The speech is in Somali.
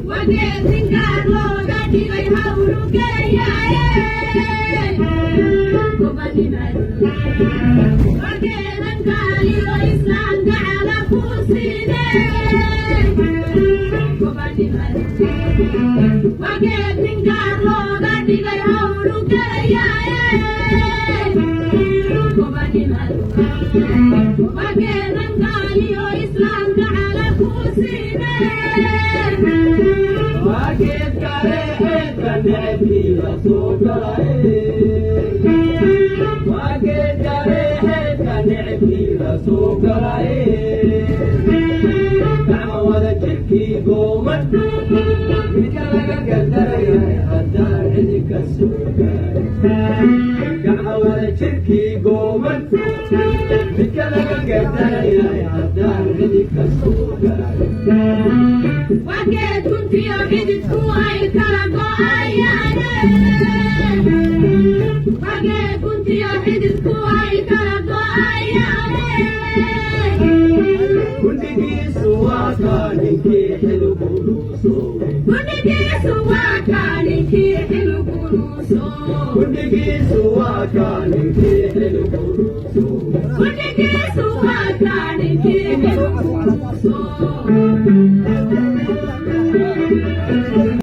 Waa geed ninkaar looga dhigay hawlugeeyaaye. Gobonimadu waa geedan gaaliyo islaamka cala ku siine. Gobonimadu waa geed ninkaar looga dhigay hawlugeeyaaye. Gobonimadu waa geedan gaaliyo islaamka cala ku siine. Waa geed gareexeedka necebkii la soo galay. Waa geed gareexeedka necebkii la soo galay. Gacma wada jirkii gooman, midka laga gardarayay haddaan cidi ka soo gaarin. Gacma wada jirkii gooman, midka laga gardarayay haddaan cidi ka soo gaarin. Waa geed guntiyo xididku ay kala go'ayaane. Waa geed guntiyo xididku ay kala go'ayaane. Gundhigiisu waa kaa ninkii xilguluuso. Gundhigiisu waa kaa ninkii xilguluuso. Gundhigiisu waa kaa ninkii xilguluuso. Gundhigiisu waa kaa ninkii xilguluuso.